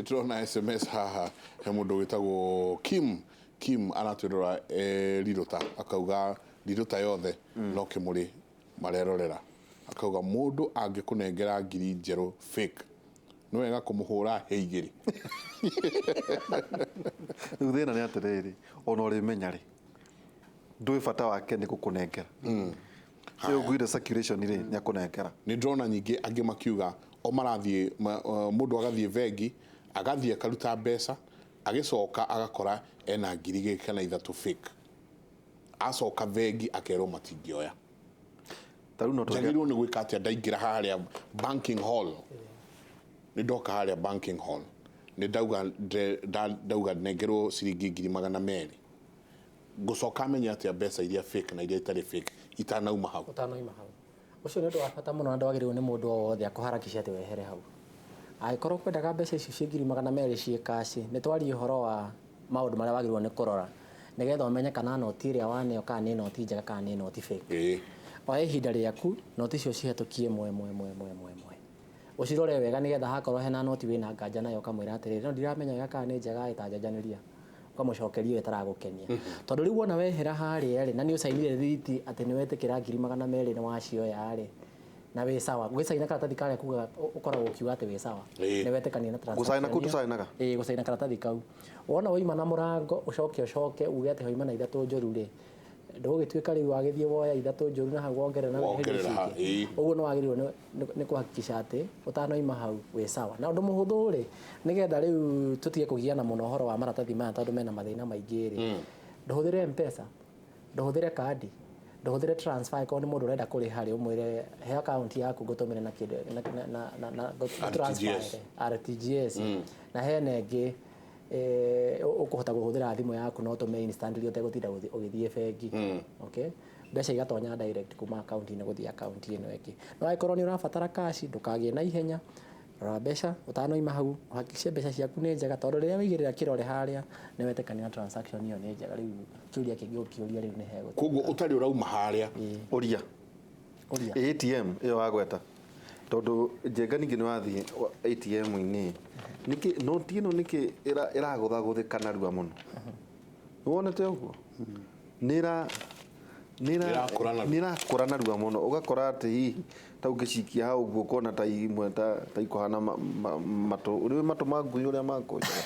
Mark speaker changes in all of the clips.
Speaker 1: Ndĩrona SMS haha, he mũndũ wĩtagwo Kim. Kim aratwĩrora Rirũta, akauga Rirũta yothe no kĩmũrĩ marerorera. Akauga mũndũ angĩkũnengera ngiri njerũ fake, nĩ wega kũmũhũra hĩ igĩrĩ.
Speaker 2: Rĩu thĩna nĩ atĩrĩrĩ, ona ũrĩmenya rĩ, ndũĩ bata wake nĩ gũkũnengera. Rĩu ngwire circulation rĩ, nĩ akũnengera.
Speaker 1: Nĩ ndĩrona nyingĩ angĩ makiuga o marathiĩ mũndũ agathiĩ bengi, agathiĩ akaruta mbeca, agĩcoka agakora ena 2,000 kana 3 fake. Acoka bengi akerwo matingĩoya.
Speaker 2: Ta rĩu no tũreke
Speaker 1: Njagĩrĩirwo nĩ gwĩka atĩa ndaingĩra harĩa banking hall? Nĩ ndoka harĩa banking hall, nĩ ndauga ndauga nengerwo ciringi 200,000. Ngũcoka menye atĩa mbeca iria fake na iria itarĩ fake itanauma hau?
Speaker 3: Ũtanoima hau. Ũcio nĩ ũndũ wa bata mũno na ndwagĩrĩirwo nĩ mũndũ o wothe akũharakishe atĩ wehere hau. Angĩkorwo ũkwendaga mbeca icio ciĩ 200,000 ciĩ cash, nĩ twarie ũhoro wa maũndũ marĩa wagĩrĩirwo nĩ kũrora nĩgetha ũmenye kana noti ĩrĩa waneo kana nĩ noti njega kana nĩ noti fake. Oya ihinda rĩaku, noti icio ũcihetũkie ĩmwe ĩmwe ĩmwe ĩmwe ĩmwe ĩmwe. Ũcirore wega nĩgetha hakorwo hena noti wĩna nganja nayo ũkamwĩra atĩrĩrĩ, no ndiramenya wega kana nĩ njega ĩ ta njanjanĩria. Ũkamũcokeria ĩyo ĩtaragũkenia. Tondũ rĩu wona wehera harĩa rĩ, na nĩ ũcainire rĩthiti atĩ nĩ wetĩkĩra 200,000 nĩ wacioya rĩ, na wĩ sawa. Ũgĩcaina karatathi karĩa kugaga ũkoragwo ũkiuga atĩ wĩ sawa. Nĩ wetĩkania na transaction
Speaker 2: Gũcaina kũu
Speaker 3: ĩyo.
Speaker 2: tũcainaga?
Speaker 3: Ĩĩ gũcaina karatathi kau. Wona wauma na mũrango ũcoke ũcoke uge atĩ wauma na ithatũ njũru rĩ, ndũgũgĩtuĩka rĩu wagĩthiĩ woya ithatũ njũru na hau wongerera na weherie
Speaker 1: Wongerera
Speaker 3: icio
Speaker 1: ha,
Speaker 3: ingĩ.
Speaker 1: ĩĩ.
Speaker 3: Ũguo nĩ wagĩrĩirwo nĩ kũhakikisha atĩ ũtanoima hau wĩ sawa. Na ũndũ mũhũthũ rĩ, nĩgetha rĩu tũtige kũgiana mũno ũhoro wa maratathi maya tondũ mena mathĩna maingĩ rĩ, ndũhũthĩre M-Pesa, ndũhũthĩre kandi, ndũhũthĩre transfer angĩkorwo nĩ mũndũ ũrenda kũrĩha rĩ, ũmwĩre he akaunti yaku ngũtũmĩre na kĩndũ na
Speaker 1: RTGS.
Speaker 3: RTGS. Na hena ĩngĩ ũkũhota kũhũthĩra thimũ yaku na ũtũme instantly ũtegũtinda ũgĩthiĩ bengi. Okay? Mbeca igatonya direct kuma akaunti-inĩ gũthiĩ akaunti ĩno ĩngĩ. No angĩkorwo nĩ ũrabatara cash ndũkagĩe na ihenya, rora mbeca ũtanoima hau, ũhakikice mbeca ciaku nĩ njega tondũ rĩrĩa waigĩrĩra kĩrore harĩa nĩ wetĩkania na transaction ĩyo nĩ njega, rĩu kĩũria kĩngĩ ũkĩũria rĩu nĩ hegũtuĩka.
Speaker 1: Koguo ũtarĩ ũrauma harĩa.
Speaker 2: Ũria.
Speaker 3: Ũria.
Speaker 2: ATM ĩyo wagweta tondũ Njenga ningĩ nĩ wathiĩ ATM-inĩ nĩkĩ noti ĩno nĩkĩ ĩragũthagũthĩka narua mũno? Nĩ wonete ũguo? Nĩ ĩra nĩ
Speaker 1: Ĩrakũra narua.
Speaker 2: nĩ ĩrakũra narua mũno ũgakora atĩ hihi ta ũngĩcikia hau ũguo ũkona ta imwe ta ikũhana matũ ũrĩ matũ ma ngui ũrĩa makũnjaga.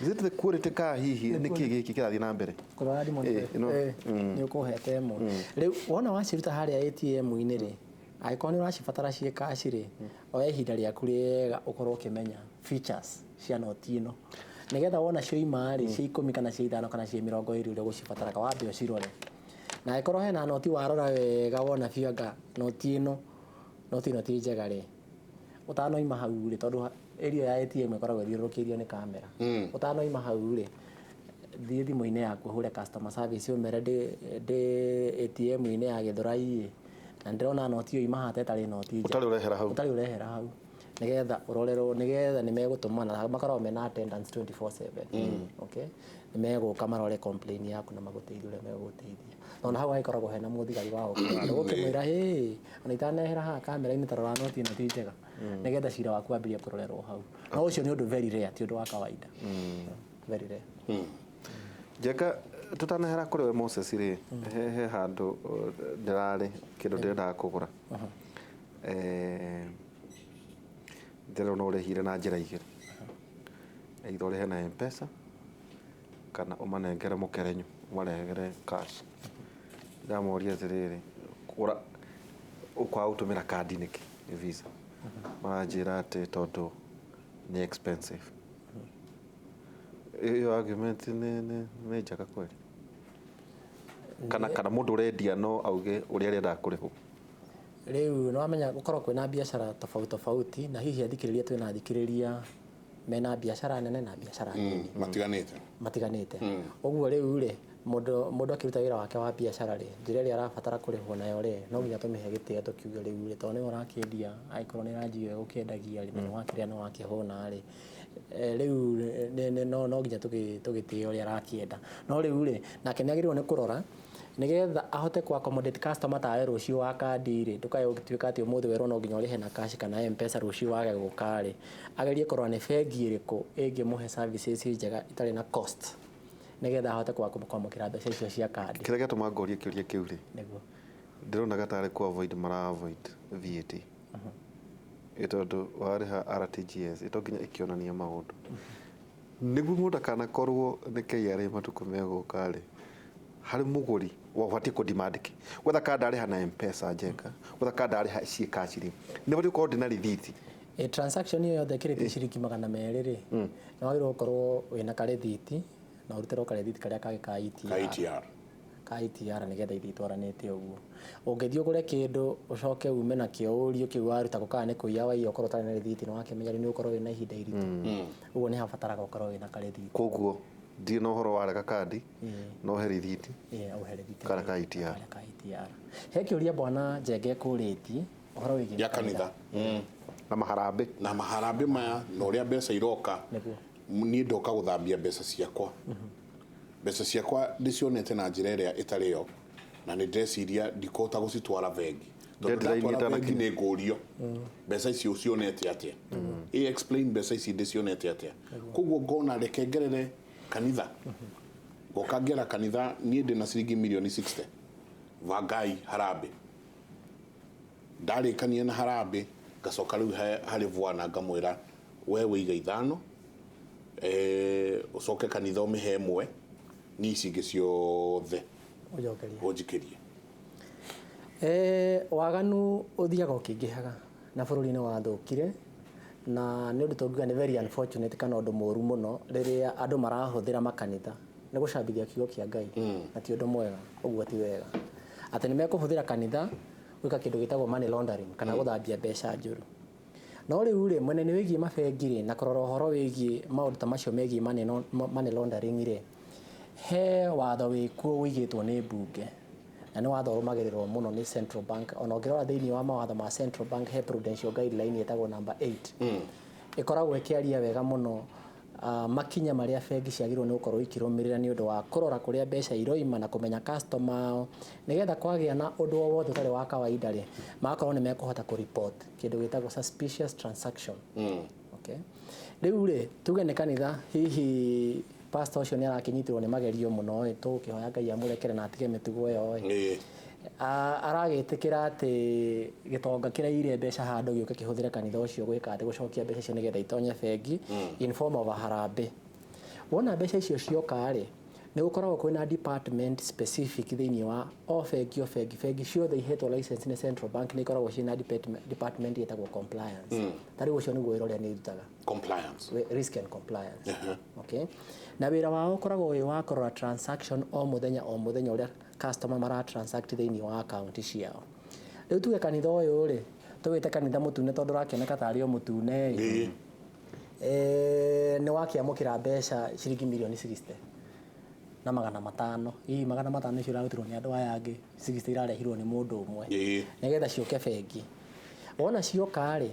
Speaker 2: Is it the quality ka hihi nĩkĩ gĩkĩ kĩrathiĩ na mbere?
Speaker 3: Kũrora ndimũ
Speaker 2: Ĩno.
Speaker 3: Nĩ ũkũhete ĩmwe. Rĩu wona waciruta harĩa ATM-inĩ rĩ, angĩkorwo nĩ ũracibatara ciĩ cash rĩ, oya ihinda rĩaku rĩega ũkorwo ũkĩmenya features cia noti ĩno. Nĩgetha wona cioima rĩ, cia 10 kana cia 5 kana cia 20 ũrĩa ũgũcibataraga wambe ũcirore. Na angĩkorwo hena noti warora wega wona biũ anga noti ĩno, noti ĩno ti njega rĩ, ũtanoima hau rĩ, tondũ area ya ATM ĩkoragwo ĩthiũrũrũkĩirio nĩ kamera. Ũtanoima hau rĩ, thiĩ thimũ-inĩ yaku ũhũre customer service ũmere ndĩ ATM-inĩ ya Gĩthũrai ĩ, na ndĩrona noti ĩyo ima haha ta ĩtarĩ noti njega.
Speaker 2: Ũtarĩ ũrehera hau.
Speaker 3: Ũtarĩ ũrehera hau. Nĩgetha ũrorerwo, nĩgetha nĩ megũtũmana, makoragwo mena attendance 24/7. Okay? Nĩ megũka marore complain yaku na magũteithie ũrĩa megũgũteithia. Tondũ hau hagĩkoragwo hena mũthigari wa gũkũrora. Ndũgũkĩmwĩra hĩ, ona itanehera haha kamera-inĩ ta rora noti ĩno ti njega. Nĩgetha cira waku wambĩrĩrie kũrorerwo hau. No ũcio nĩ ũndũ very rare, ti ũndũ wa kawaida. Very rare.
Speaker 2: Njenga tũtanehera kũrĩ we Moses rĩ, he handũ ndĩrarĩ kĩndũ ndĩrendaga kũgũra. Ndĩrona ũrĩhire na njĩra igĩrĩ. Either ũrĩhe na M-Pesa kana ũmanengere mũkerenyo, ũmarehere cash. Ndĩramoria atĩrĩrĩ, ũkwaga gũtũmĩra kandi nĩkĩ Visa? Maranjĩra atĩ tondũ nĩ expensive. Ĩyo argument nĩ njega kweli? Kana mũndũ ũrendia no auge ũrĩa arĩendaga kũrĩhwo?
Speaker 3: Rĩu nĩ wamenya gũkoragwo kwĩna biacara tofauti tofauti na hihi athikĩrĩria twĩna athikĩrĩria mena biacara nene na biacara nini.
Speaker 1: Matiganĩte.
Speaker 3: Matiganĩte. Ũguo rĩu rĩ, mũndũ akĩruta wĩra wake wa biacara rĩ, njĩra ĩrĩa arabatara kũrĩhwo nayo rĩ, no nginya tũmĩhe gĩtĩo tũkiuge rĩu rĩ, tondũ nĩwe ũrakĩendia, angĩkorwo nĩ ranji ĩyo ĩgũkĩendagia rĩ, na nĩ wakĩrĩa nĩ wakĩhũna rĩ, rĩu no nginya tũgĩtĩe ũrĩa arakĩenda. No rĩu rĩ, nake nĩ agĩrĩirwo nĩ kũrora Nĩgetha ahote ku accommodate customer tawe rũciũ wa kandi rĩ, ndũkae ũgĩtuĩka atĩ ũmũthĩ werwo no nginya ũrĩhe na cash kana M-Pesa, rũciũ wage gũka rĩ, agerie kũrora nĩ bengi ĩrĩkũ ĩngĩmũhe services njega itarĩ na cost, nĩgetha ahote kwamũkĩra mbeca icio cia kandi.
Speaker 2: Kĩrĩa gĩatũma ngorie kĩũria kĩu rĩ,
Speaker 3: Nĩguo.
Speaker 2: Ndĩrona gatarĩ ku avoid, mara avoid VAT. Ĩ tondũ warĩha RTGS ĩ to nginya ĩkĩonania maũndũ, nĩguo mũndũ akanakorwo nĩ KRA matukũ megũka rĩ, harĩ mũgũri wabatiĩ kũ demand kĩ wetha ka ndarĩha na M-Pesa, Njenga, wetha ka ndarĩha ciĩ cash rĩ, nĩ batiĩ gũkorwo ndĩna rithiti.
Speaker 3: E, transaction ĩyo yothe ĩkĩrĩtie ciringi 200 rĩ, nĩ wagĩrĩirwo gũkorwo wĩna karĩthiti na ũrutĩrwo karĩthiti karĩa kangĩ ka ETR.
Speaker 1: Ka ETR.
Speaker 3: Ka ETR, nĩgetha ithiĩ itwaranĩte ũguo. Ũngĩthiĩ ũgũre kĩndũ ũcoke ume nakĩo, ũrio kĩu waruta kũ, kana nĩ kũiya waiya, ũkorwo ũtarĩ na rĩthiti, nĩ wakĩmenya rĩu nĩ ũgũkorwo wĩna ihinda iritũ. Ũguo nĩ habataraga ũkorwo wĩna karĩthiti.
Speaker 2: Koguo ndirĩ na ũhoro warega kandi, no he rithiti.
Speaker 3: Ĩĩ, ũhe rĩthiti.
Speaker 2: Karĩa ka ETR.
Speaker 3: Karĩa ka ETR. He kĩũria bwana Njenge kũrĩtie ũhoro wĩgiĩ
Speaker 1: Ya kanitha.
Speaker 2: Na maharambĩ.
Speaker 1: Na maharambĩ maya na ũrĩa mbeca iroka.
Speaker 3: Nĩguo.
Speaker 1: Niĩ ndoka gũthambia mbeca ciakwa. Mbeca ciakwa ndĩcionete na njĩra ĩrĩa ĩtarĩ yo, na nĩ ndĩreciria ndikũhota gũcitwara bengi, tondũ
Speaker 2: Deadline
Speaker 1: ndatwara bengi
Speaker 2: ĩtanakinya.
Speaker 1: nĩ ngũrio mbeca ici ũcionete atĩa, ĩ explain mbeca ici ndĩcionete atĩa. Koguo ngona reke ngerere kanitha, ngoka ngera kanitha, niĩ ndĩna ciringi mirioni 60, bangai harambĩ. Ndarĩkania na harambĩ, ngacoka rĩu harĩ bwana ngamwĩra, we wĩiga ithano, ũcoke kanitha ũmĩhe ĩmwe, niĩ ici ingĩ ciothe
Speaker 3: ũnjokerie.
Speaker 1: Ũnjikĩrie.
Speaker 3: Waganu ũthiaga ũkĩingĩhaga na bũrũri nĩ wathũkire, na nĩ ũndũ tũngiuga nĩ very unfortunate kana ũndũ mũru mũno rĩrĩa andũ marahũthĩra makanitha nĩ gũcambithia kiugo kĩa Ngai, na ti ũndũ mwega. Ũguo ti wega atĩ nĩ mekũhũthĩra kanitha gwĩka kĩndũ gĩtagwo money laundering kana gũthambia mbeca njũru. No rĩu rĩ, mwena-inĩ wĩgiĩ mabengi rĩ, na kũrora ũhoro wĩgiĩ maũndũ ta macio megiĩ money, money laundering rĩ, he watho wĩkuo ũigĩtwo nĩ mbunge, na nĩ watho ũrũmagĩrĩrwo mũno nĩ Central Bank. Ona ũngĩrora thĩinĩ wa mawatho ma Central Bank, he prudential guideline ĩtagwo number 8, ĩkoragwo ĩkĩaria wega mũno makinya marĩa bengi ciagĩrĩirwo nĩ gũkorwo ikĩrũmĩrĩra nĩ ũndũ wa kũrora kũrĩa mbeca iroima na kũmenya customer ao, nĩgetha kwagĩa na ũndũ o wothe ũtarĩ wa kawaida rĩ, magakorwo nĩ mekũhota kũ-report kĩndũ gĩtagwo suspicious transaction. Okay. Rĩu rĩ, tuge nĩ kanitha, hihi pastor ũcio nĩ arakĩnyitirwo nĩ magerio mũno ĩ, tũgũkĩhoya Ngai amũrekere na atige mĩtugo ĩyo ĩ. Aragĩtĩkĩra atĩ gĩtonga kĩraire mbeca handũ gĩũke kĩhũthĩre kanitha ũcio gwĩka atĩ gũcokia mbeca icio nĩgetha itonye bengi in form of a harambee. Wona mbeca icio cioka rĩ, nĩ gũkoragwo kwĩna department specific thĩinĩ wa o bengi, o bengi, bengi ciothe ihetwo license nĩ Central Bank nĩ ikoragwo ciĩna department ĩtagwo compliance. Ta rĩu ũcio nĩguo wĩra ũrĩa nĩ irutaga.
Speaker 1: Compliance.
Speaker 3: Risk and compliance. Okay. Na wĩra wao ũkoragwo wĩ wa kũrora transaction o mũthenya o mũthenya, ũrĩa customer mara transact thĩinĩ wa account ciao. Rĩu tuge kanitha ũyũ rĩ, tũwĩte kanitha mũtune tondũ ũrakĩoneka tarĩ o mũtune rĩ, nĩ wakĩamũkĩra mbeca ciringi mirioni 60 na 500. Hihi 500 icio irarutirwo nĩ andũ aya angĩ, 60 irarehirwo nĩ mũndũ ũmwe, nĩgetha ciũke bengi. Wona cioka rĩ,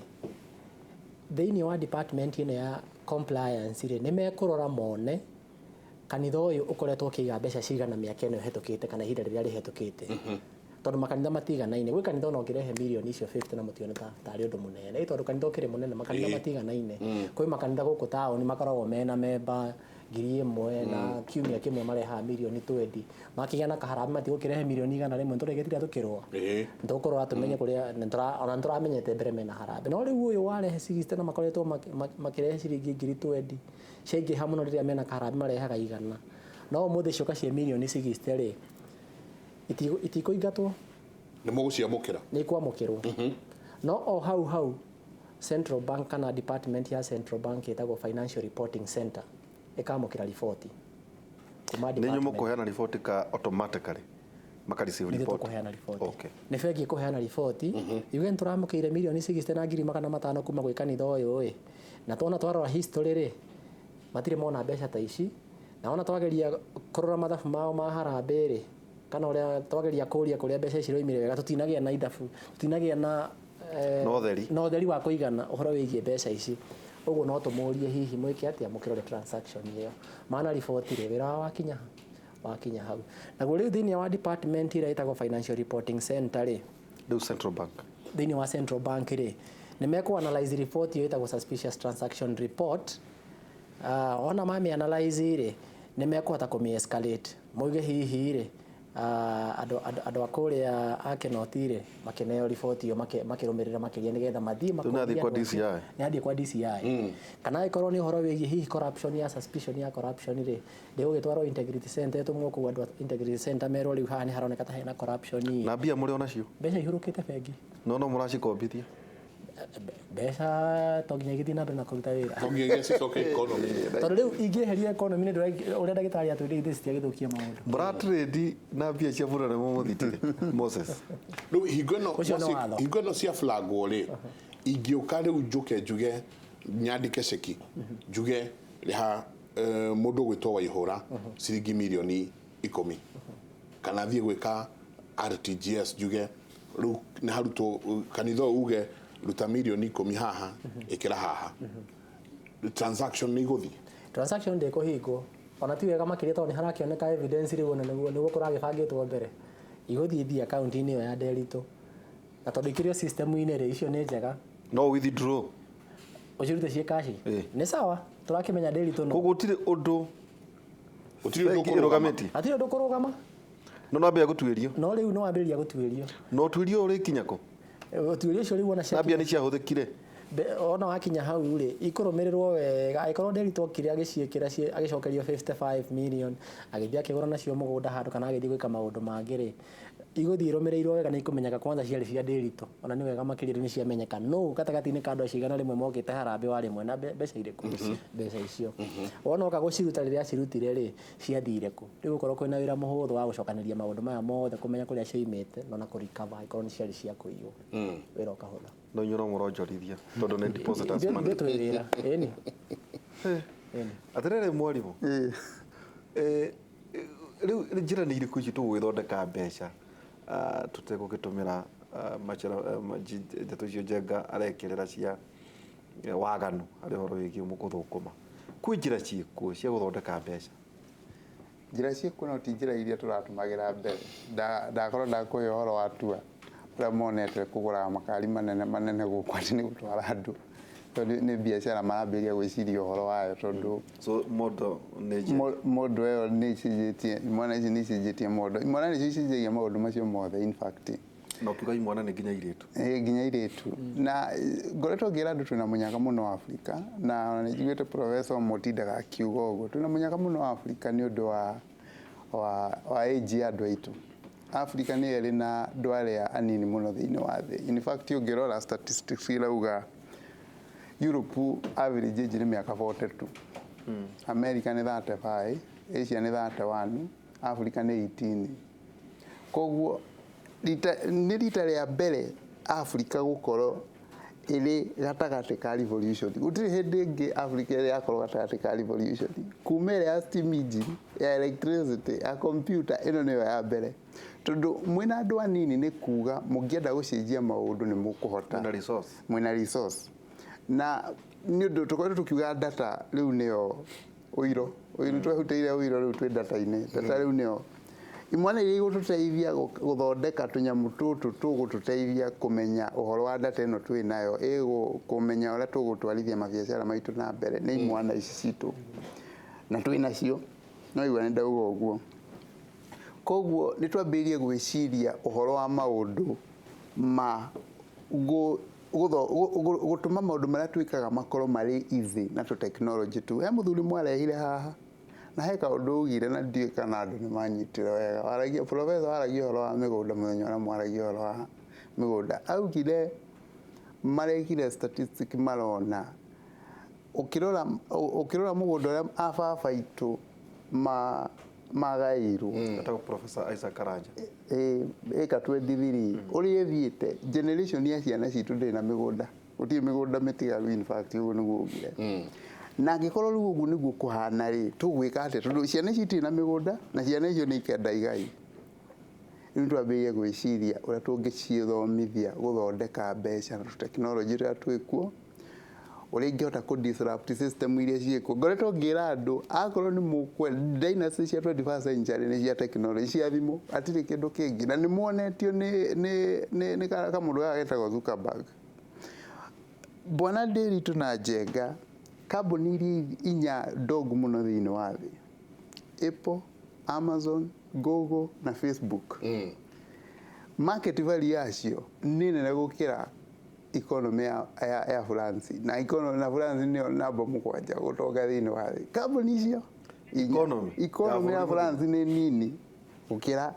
Speaker 3: thĩinĩ wa department ĩno ya compliance rĩ, nĩ mekũrora mone kanitha ũyũ ũkoretwo ũkĩiga mbeca cigana mĩaka ĩno ĩhetũkĩte kana ihinda rĩrĩa rĩhetũkĩte, tondũ makanitha matiganaine. Gwĩ kanitha ona ũngĩrehe mirioni icio 50 na mũtione ta tarĩ ũndũ mũnene. Ĩ tondũ kanitha ũkĩrĩ mũnene, makanitha matiganaine. Kwĩ makanitha gũkũ taũni makoragwo mena memba 1,000, na kiumia kĩmwe marehaga mirioni 20. Makĩgĩa na kaharambĩ matigũkĩrehe mirioni 100, tũrĩgĩtira tũkĩrũa. Nĩtũkũrora tũmenye kũrĩa ona nĩtũramenyete mbere mena harambĩ. No rĩu ũyũ warehe 60 na makoretwo makĩrehe ciringi 20,000, ciaingĩha mũno rĩrĩa mena kaharambĩ marehaga 100, no ũmũthĩ cioka ciĩ mirioni 60 rĩ, itikũingatwo.
Speaker 1: Nĩ mũgũciamũkĩra.
Speaker 3: Nĩ ikwamũkĩrwo, no o hau hau Central Bank kana department ya Central Bank ĩtagwo Financial Reporting Center ĩkamũkĩra riboti kuma
Speaker 2: Nĩ inyuĩ
Speaker 3: department.
Speaker 2: mũkũheana riboti ka automatically maka receive
Speaker 3: Nĩ ithuĩ
Speaker 2: report?
Speaker 3: tũkũheana riboti.
Speaker 2: Okay.
Speaker 3: Nĩ bengi ĩkũheana riboti yuge nĩ tũramũkĩire mirioni 60 na 500,000 kuma gwĩ kanitha ũyũ ĩ, na tuona twarora history rĩ, matirĩ mona mbeca ta ici, na ona twageria kũrora mathabu mao ma harambee rĩ, kana ũrĩa twageria kũria kũrĩa mbeca ici iroimire wega, tũtinagĩa na ithabu, tũtinagĩa na
Speaker 2: Na ũtheri.
Speaker 3: Na ũtheri wa kũigana ũhoro wĩgiĩ mbeca ici. Ũguo no tũmũrie hihi mwĩke atĩa, mũkĩrore transaction ĩyo. Mana riboti rĩ, wĩra wao wakinya ha? Wakinya hau naguo rĩu thĩinĩ wa department ĩrĩa ĩtagwo Financial Reporting Center rĩ,
Speaker 2: Rĩu Central Bank.
Speaker 3: Thĩinĩ wa Central Bank rĩ, nĩ mekũ analyze report ĩyo ĩtagwo suspicious transaction report. Ona mami analyze rĩ, nĩ mekũhota kũmĩ escalate, moige hihi rĩ, andũ a kũrĩa a Kinoti rĩ, makĩneo report ĩyo, makĩrũmĩrĩra makĩria nĩgetha mathiĩ
Speaker 2: Rĩu nĩ athiĩ kwa
Speaker 3: makorie andũ
Speaker 2: DCI.
Speaker 3: Nĩ athiĩ kwa DCI, kana angĩkorwo nĩ ũhoro wĩgiĩ hihi corruption, ya suspicion ya corruption rĩ, ndĩgũgĩtwarwo Integrity Center, ĩtũmwo kũu andũ a Integrity Center merwo rĩu haha nĩ haroneka ta hena corruption.
Speaker 2: Na mbia mũrĩ onacio?
Speaker 3: Mbeca ihurũkĩte bengi.
Speaker 2: No mũracikombithia?
Speaker 3: Mbeca to nginya igĩthiĩ na mbere na kũruta wĩra.
Speaker 1: To nginya cicoke economy.
Speaker 3: Tondũ rĩu ingĩeherio economy nĩ ũrĩa ndagĩtarĩ atwĩrire, ithuĩ citiagĩthũkia maũndũ.
Speaker 2: Mũratrade na mbia cia mũnene mũmũthitire Moses?
Speaker 1: Rĩu hingo ĩno
Speaker 3: Ũcio nĩ watho.
Speaker 1: Hingo ĩno cia flagwo rĩ, ingĩũka rĩu njũke njuge nyandĩke ceki, njuge rĩha mũndũ ũgwĩtwo Waihũra ciringi mirioni 10, kana thiĩ gwĩka RTGS, njuge rĩu nĩ harutwo kanitha ũyũ, uge ruta mirioni 10 haha, ĩkĩra haha, transaction nĩ igũthiĩ?
Speaker 3: Transaction ndĩkũhingwo, ona ti wega makĩria, tondũ nĩ harakĩoneka evidence rĩu, ona nĩguo kũragĩbangĩtwo mbere, igũthiĩ thiĩ akaunti-inĩ ĩyo ya Nderitu, na tondũ ikĩrio system-inĩ rĩ, icio nĩ njega.
Speaker 2: No withdraw?
Speaker 3: Ũcirute ciĩ cash. Nĩ sawa, tũrakĩmenya Nderitu no.
Speaker 2: Koguo gũtirĩ ũndũ
Speaker 1: Gũtirĩ ũndũ
Speaker 2: bengi
Speaker 1: ũkũrũgama.
Speaker 2: ĩrũgamĩtie?
Speaker 3: Hatirĩ ũndũ kũrũgama.
Speaker 2: No nambia gũtuĩrio?
Speaker 3: No rĩu nĩ wambĩrĩria gũtuĩrio.
Speaker 2: Na ũtuĩrio ũrĩkinya kũ?
Speaker 3: Ũtuĩria ũcio rĩu ona
Speaker 2: Na mbia nĩ ciahũthĩkire?
Speaker 3: Ona wakinya hau rĩ, ikũrũmĩrĩrwo wega. Angĩkorwo Nderitu okire agĩciĩkĩra agĩcokerio 55 million, agĩthiĩ akĩgũra nacio mũgũnda handũ, kana agĩthiĩ gwĩka maũndũ mangĩ rĩ, igũthiĩ irũmĩrĩirwo wega, nĩ ikũmenyeka kwanza ciarĩ cia Nderitu. Ona nĩ wega makĩria rĩu nĩ ciamenyeka no gatagatĩ-inĩ ka andũ acio 100 mokĩte harambĩ wa rĩmwe na mbeca irĩkũ, mbeca icio wona oka gũciruta, rĩrĩa acirutire rĩ, ciathire kũ. Rĩu gũkorwo kwĩna wĩra mũhũthũ wa gũcokanĩria maũndũ maya mothe, kũmenya kũrĩa cioimĩte, na ona kũrecover angĩkorwo nĩ ciarĩ cia kũiywo, wĩra ũkahũtha.
Speaker 2: No inyuĩ no mũronjorithia tondũ nĩ depositors money.
Speaker 3: Ithuĩ twĩ wĩra, ĩni. Ĩni.
Speaker 2: Atĩrĩrĩ mwarimũ, rĩu njĩra nĩ irĩkũ ici tũgũgĩthondeka mbeca tũtegũgĩtũmĩra ndeto icio Njenga arekĩrĩra cia waganu harĩ ũhoro wĩgiĩ gũthũkũma? Kwĩ njĩra ciĩkuo cia gũthondeka mbeca?
Speaker 4: Njĩra ciĩkuo, no ti njĩra iria tũratũmagĩra mbere. Ndakorwo ndakũhe ũhoro wa tua ũrĩa monete kũgũraga makari manene manene gũkũ atĩ nĩ gũtwara andũ, tondũ nĩ biacara marambĩrĩria gwĩciria ũhoro wayo, tondũ
Speaker 2: So mondo nĩ njega.
Speaker 4: Mondo ĩyo nĩ icenjetie, imwana ici nĩ icenjetie mondo, imwana nĩcio icenjagia maũndũ macio mothe, in fact.
Speaker 2: Na ũkiuga imwana nĩ nginya airĩtu?
Speaker 4: Ĩ, nginya airĩtu. Na ngoretwo ngĩra andũ twĩna mũnyaka mũno wa Afrika, na ona nĩ njiguĩte professor mũtindaga akiuga ũguo, twĩna mũnyaka mũno wa Afrika nĩ ũndũ wa age ya andũ aitũ. Afrika nĩ ĩrĩ na andũ arĩa anini mũno thĩinĩ wa thĩ. In fact, ũngĩrora statistics irauga Europe average age nĩ mĩaka 42, America nĩ 35, Asia nĩ 31, Africa nĩ 18. Koguo nĩ rita rĩa mbere Africa gũkorwo ĩrĩ gatagatĩ ka revolution. Gũtirĩ hĩndĩ ĩngĩ Africa ĩrĩ yakorwo gatagatĩ ka revolution kuma ĩrĩa ya steam engine, ya electricity, ya computer. Ĩno nĩyo ya mbere, tondũ mwĩna andũ anini nĩ kuga mũngĩenda gũcenjia maũndũ nĩ mũkũhota.
Speaker 2: Mwĩna resource.
Speaker 4: Mwĩna resource, na nĩ ũndũ tũkoretwo tũkiuga data rĩu nĩyo ũiro. Ũiro twehutĩire, ũiro rĩu twĩ data-inĩ. Data rĩu nĩyo imwana iria igũtũteithia gũthondeka tũnyamũ tũtũ tũgũtũteithia kũmenya ũhoro wa data ĩno twĩ nayo, kũmenya ũrĩa tũgũtwarithia mabiacara maitũ na mbere, nĩ imwana ici citũ na twĩ nacio. No igua nĩ ndauga ũguo. Koguo nĩ twambĩrĩirie gwĩciria ũhoro wa maũndũ ma gũtũma maũndũ marĩa twĩkaga makorwo marĩ easy na tũ technology tu. He mũthuri mwarehire haha na he kaũndũ augire, na ndiũĩ kana andũ nĩ manyitire wega. Waragia professor, waragia ũhoro wa mĩgũnda mũthenya ũrĩa mwaragia ũhoro wa mĩgũnda, augire marekire statistic, marona ũkĩrora mũgũnda ũrĩa ababa aitũ magaĩirwo.
Speaker 2: Etagwo Professor Isaac Karanja.
Speaker 4: Ĩka 23 ũrĩa ĩthiĩte, generation ya ciana citũ ndĩrĩ na mĩgũnda, gũtirĩ mĩgũnda mĩtigaru. In fact, ũguo nĩguo augire. Na angĩkorwo rĩu ũguo nĩguo kũhana rĩ, tũgwĩka atĩa, tondũ ciana ici itirĩ na mĩgũnda na ciana icio nĩ ikenda igai? Rĩu twambĩrĩrie gwĩciria ũrĩa tũngĩcithomithia gũthondeka mbeca na tekinoronjĩ ĩrĩa twĩkuo. Ũrĩa ingĩhota kũ disrupt system iria ciĩkuo. Ngoretwo ngĩra andũ, akorwo nĩ mũkwenda dynasty cia 21st century, nĩ cia technology, cia thimũ, hatirĩ kĩndũ kĩngĩ. Na nĩ muonetio nĩ kamũndũ gaka getagwo Zuckerberg. Bwana Ndiritu na Njenga, kambuni iria inya ndongu mũno thĩinĩ wa thĩ, Apple, Amazon, Google na Facebook, market value yacio nĩ nene gũkĩra economy ya France, na economy na France nĩyo namba 7 gũtonga thĩinĩ wa thĩ. Kambuni icio inya.
Speaker 2: Economy
Speaker 4: economy
Speaker 2: ya
Speaker 4: ya
Speaker 2: bũrũri.
Speaker 4: France nĩ nini gũkĩra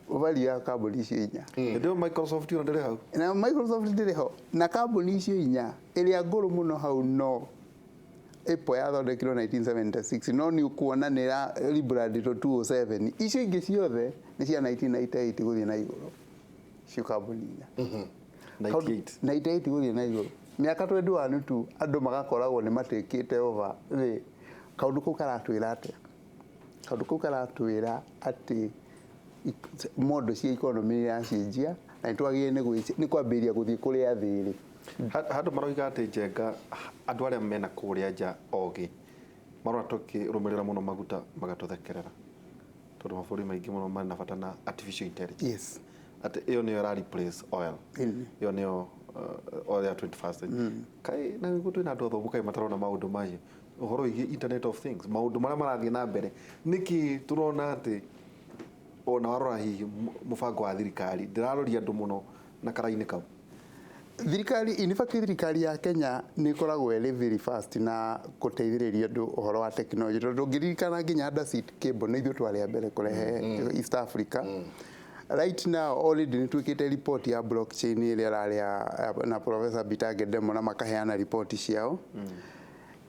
Speaker 4: value ya kambuni icio inya.
Speaker 2: Hĩndĩ ĩyo Microsoft ona ndĩrĩ hau.
Speaker 4: Na Microsoft ndĩrĩ ho. Na kambuni icio inya, ĩrĩa ngũrũ mũno hau no Apple, yathondekirwo 1976, no nĩ ũkuona nĩ rebrandĩtwo 2007. Icio ingĩ ciothe nĩ cia 1998 gũthiĩ na igũrũ, icio kambuni inya.
Speaker 2: 98.
Speaker 4: 98 gũthiĩ na igũrũ, mĩaka 21 tu, andũ magakoragwo nĩ matekĩte over thĩ. Kaũndũ kau karatwĩra atĩa? Kaũndũ kau karatwĩra atĩ mondo cia economy nĩ iracenjia na nĩ twagĩrĩire nĩ kwambĩrĩria gũthiĩ kũrĩa thĩ ĩrĩ.
Speaker 2: Handũ maroiga atĩ, Njenga, andũ arĩa mena kũrĩa nja ogĩ marona tũkĩrũmĩrĩra mũno maguta magatũthekerera, tondũ mabũrũri maingĩ mũno marĩ na bata na artificial intelligence, atĩ ĩyo nĩyo ĩra replace oil. Ĩyo nĩyo oil ya 21st century. Kaĩ na nĩguo twĩna andũ athomu, kaĩ matarona maũndũ macio, ũhoro wĩgiĩ internet of things, maũndũ marĩa marathiĩ na mbere? Nĩkĩ tũrona atĩ ona warora hihi mũbango wa thirikari ndĩraroria andũ mũno na karaini kau?
Speaker 4: Thirikari, in fact, thirikari ya Kenya nĩ ĩkoragwo ĩrĩ very fast na gũteithĩrĩria andũ ũhoro wa technology, tondũ ũngĩririkana nginya undersea cable nĩ ithuĩ twarĩ a mbere kũrehe East Africa. Right now already nĩ twĩkĩte report ya blockchain ĩrĩa ĩrarĩ na Professor Bitange Ndemo, na makaheana report ciao.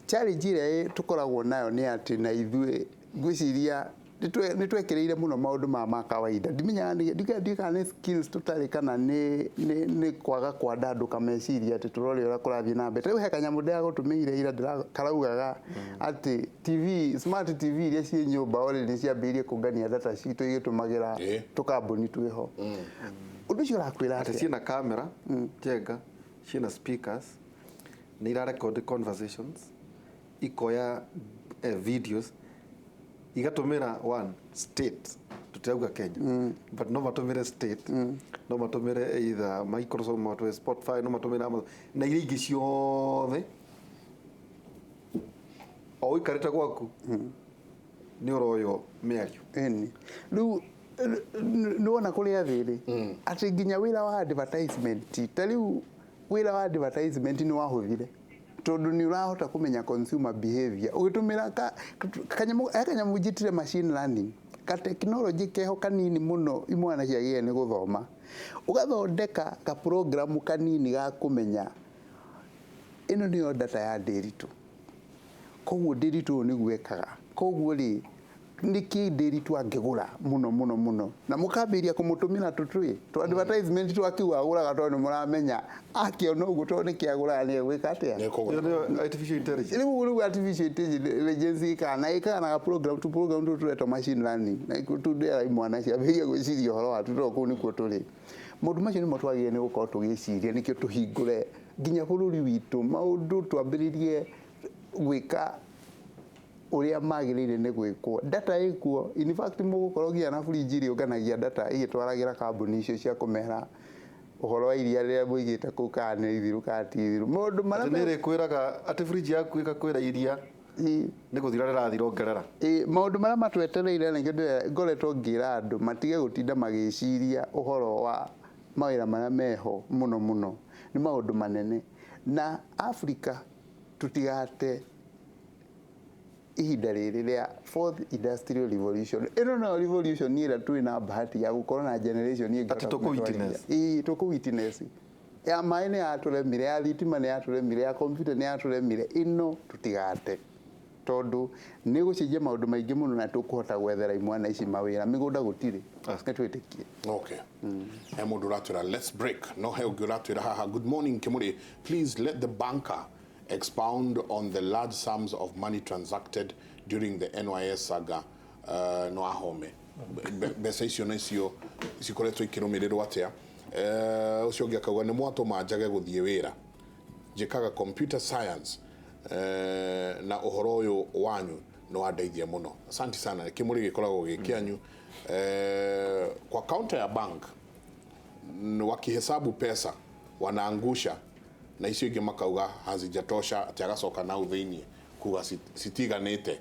Speaker 4: Challenge ĩrĩa tũkoragwo nayo nĩ atĩ na ithuĩ ngwĩciria nĩ twekĩrĩire mũno maũndũ ma kawaida. Ndimenyaga ndiũĩ kana nĩ skills tũtarĩ kana nĩ kwaga kwandandũka meciria atĩ tũrore ũrĩa kũrathiĩ na mbere. Rĩu he kanyamũ ndĩragũtũmĩire ira karaugaga atĩ TV, smart TV iria ciĩ nyũmba already ciambĩrĩirie kũngania data citũ igĩtũmagĩra tũkambuni twĩho. Ũndũ ũcio ũrakwĩra
Speaker 2: atĩ
Speaker 4: atĩa?
Speaker 2: Ciĩna camera, Njenga, ciĩna speakers, nĩ ira record conversations, ikoya videos, igatũmĩra one state, tũtirauga Kenya, but no matũmĩre state, no matũmĩre either Microsoft, no matũmĩre Spotify, no matũmĩre Amazon na iria ingĩ ciothe. O ũikarĩte gwaku nĩ ũroywo mĩario.
Speaker 4: Ĩni rĩu nĩwona kũrĩa thĩ rĩ, atĩ nginya wĩra wa advertisement, ta rĩu wĩra wa advertisement nĩ wahũthire, tondũ nĩ ũrahota kũmenya consumer behavior ũgĩtũmĩra kanyamũ he kanyamũ njĩtire machine learning, ka technology keho kanini mũno imwana ciagĩrĩire nĩ gũthoma, ũgathondeka ka program kanini ga kũmenya ĩno nĩyo data ya Ndiritu, koguo Ndiritu ũyũ nĩguo ekaga, koguo rĩ, nĩkĩ Ndiritu angĩgũra mũno mũno mũno, na mũkambĩrĩria kũmũtũmĩra tũtwĩ tũ advertisement twakiuga agũraga, tondũ nĩ mũramenya akĩona ũguo, tondũ nĩkĩ agũraga, nĩ egwĩka atĩa?
Speaker 1: Nĩekũgũra.
Speaker 2: Ĩyo nĩyo artificial intelligence.
Speaker 4: Rĩu artificial intelligence ĩkaga na ĩkaga na program, tu program tũtũ tũretwo machine learning, na tundĩara imwana ciambĩrĩria gwĩciria ũhoro wa tondũ kũu nĩkuo tũrĩ. Maũndũ macio nĩmo twagĩrĩire nĩ gũkorwo tũgĩciria, nĩkĩo tũhingũre nginya bũrũri witũ maũndũ, twambĩrĩrie gwĩka ũrĩa magĩrĩire nĩ gwĩkwo. Data ĩkuo. In fact, mũgũkorwo nginya na fridge iria ũnganagia data ĩgĩtwaragĩra kambuni icio cia kũmera ũhoro wa iria rĩrĩa mũigĩte kũu, kana nĩ ithiru kana ti ithiru, maũndũ marĩa
Speaker 2: Atĩ nĩ ĩrĩkwĩraga atĩ fridge yaku ĩgakwĩra iria nĩ gũthira rĩrathira, ongerera.
Speaker 4: Ĩ, maũndũ marĩa matwetereire, nĩkĩo ngoretwo ngĩra andũ matige gũtinda magĩciria ũhoro wa mawĩra marĩa meho mũno mũno, nĩ maũndũ manene na Africa tũtigate ihinda rĩrĩ rĩa fourth industrial revolution. Ĩno nayo revolution ĩrĩa twĩ na bahati ya gũkorwo na generation ĩngĩ.
Speaker 2: Atĩ tũkũ witness.
Speaker 4: Ĩĩ, tũkũ witness. Ya maĩ nĩ yatũremire, ya thitima nĩ yatũremire, ya computer nĩ yatũremire, ĩno tũtigate, tondũ nĩ gũcenjia maũndũ maingĩ mũno na tũkũhota gwethera imwana ici mawĩra. Mĩgũnda gũtirĩ, nĩ twĩtĩkie.
Speaker 1: Okay. He mũndũ ũratwĩra let's break, no he ũngĩ ũratwĩra haha, "Good morning Kimuri, please let the banker expound on the large sums of money transacted during the NYS saga." No ahome mbeca icio nacio cikoretwo ikĩrũmĩrĩrwo atĩa? Ũcio ũngĩ akauga nĩ mwatũma njage gũthiĩ wĩra, njĩkaga computer science. Na ũhoro ũyũ wanyu nĩ wandeithia mũno, asante sana. Kĩmũrĩ gĩkoragwo gĩ kĩanyu. Kwa counter ya bank wakihesabu pesa wanaangusha na icio ingĩ makauga hazijatosha, atĩ agacoka nau thĩiniĩ kuga citiganĩte.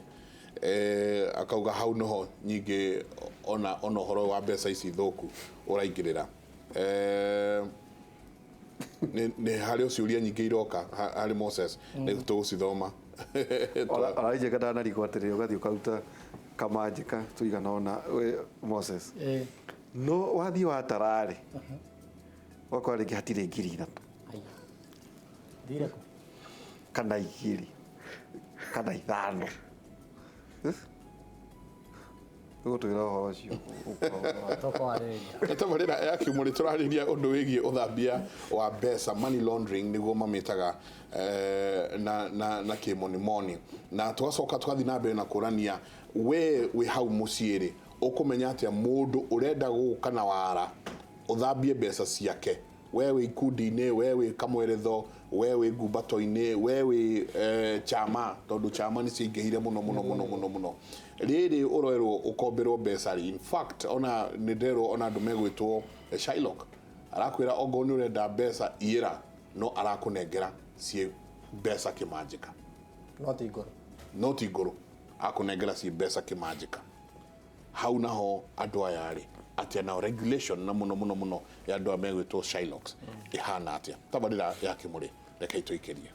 Speaker 1: Akauga hau noho nyingĩ ona ũhoro wa mbeca ici thũku ũraingĩrĩra. Nĩ harĩ ciũria nyingĩ iroka harĩ Moses, nĩ tũgũcithoma.
Speaker 2: Ona Njenga ndanarigwo atĩrĩrĩ, ũgathiĩ ũkaruta kamanjĩka tũigana ũna we, Moses, no wathiĩ watararĩ ũgakora rĩngĩ hatirĩ 3,000.
Speaker 3: Aya. Thire kũ?
Speaker 2: Kana 2 kana 5. Ũgũtwĩra ũhoro ũcio.
Speaker 3: Tũkwarĩrĩria.
Speaker 1: Tabarĩra ya Kĩmũrĩ, tũrarĩria ũndũ wĩgiĩ ũthambia wa mbeca, money laundering nĩguo mamĩtaga na kĩmonimoni, na tũgacoka tũgathiĩ na mbere na kũrania, we wĩ hau mũciĩ rĩ, ũkũmenya atĩa mũndũ ũrenda gũka na wara ũthambie mbeca ciake? We wĩ ikundi-inĩ, we wĩ kamweretho, we wĩ ngumbato-inĩ, we wĩ chama, tondũ chama nĩ ciaingĩhire mũno mũno mũno mũno mũno. Rĩrĩ ũrerwo ũkomberwo mbeca rĩ, in fact ona nĩ nderwo ona andũ megwĩtwo Shylock arakwĩra ongorwo nĩ ũrenda mbeca iyĩra, no arakũnengera ciĩ mbeca kĩmanjĩka.
Speaker 3: No ti ngũrũ.
Speaker 1: No ti ngũrũ, akũnengera ciĩ mbeca kĩmanjĩka. Hau naho andũ aya rĩ atĩa nao, regulation na mũno mũno mũno ya andũ aya megwĩtwo Shylocks ĩhana atĩa? Tabarĩra ya Kĩmũrĩ, reke itũikĩrie.